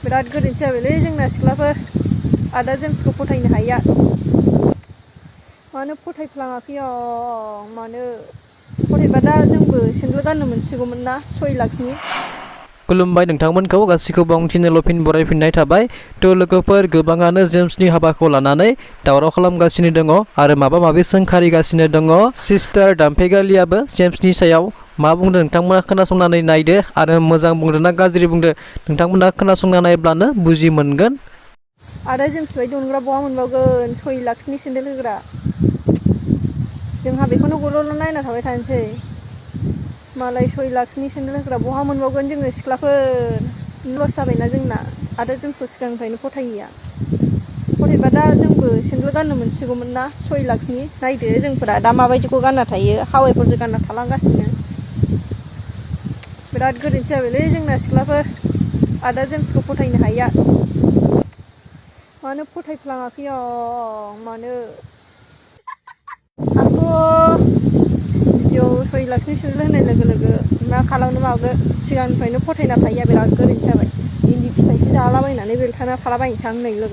बिराद गोरोन्थि जाबायलै जोंना सिख्लाफोर आदा जेम्सखौ फोथायनो हाया मानो फोथायफ्लाङाखै मानो फोथायबा दा जोंबो सेन्देल गाननो मोनसिगौमोन ना 6 लाखनि खुलुमबाय नोंथांमोनखौ गासिखौबो आंथिनो फिन बरायफिननाय थाबाय थ' लोगोफोर गोबाङानो जेम्सनि हाबाखौ लानानै दावराव खालामगासिनो दङ आरो माबा माबि सोंखारिगासिनो दङ सिस्टार डाम्पे गालियाबो जेम्सनि सायाव मा बुंदों नोंथांमोना खोनासंनानै नायदो आरो मोजां बुंदों ना गाज्रि बुंदों नोंथांमोना खोनासंना नायब्लानो बुजि मोनगोन आदा जेम्स बायदि अनग्रा बहा मोनबावगोन 6 लाखनि सेन्देल होग्रा जोंहा बेखौनो गल'ल' नायना थाबाय थानोसै मालाय 6 लाखनि सेन्देल होग्रा बहा मोनबावगोन जोङो सिख्लाफोर लस जाबायना जोंना आदा जोंखौ सिगांनिफ्रायनो फोथायिया फोथायबा दा जोंबो सेन्देल गाननो मोनसिगौमोन ना 6 लाखनि नायदो जोंफोरा दा माबायदिखौ गानना थायो हावाइफोरजों गानना थालांगासिनो बिराद गोरोन्थि जाबायलै जोंना सिख्लाफोर आदा जेम्सखौ फोथायनो हाया मानो फोथायफ्लाङाखै मानो आंथ' भिडिअ 6 लाखनि सेन्देल होनाय लोगो लोगो मा खालामनो मागो सिगांनिफ्रायनो फोथायना थायो बिराद गोरोन्थि जाबाय इन्दि फिथाइसो जालाबायनानै बेलथाना थालाबायनोसै आं नै लोगो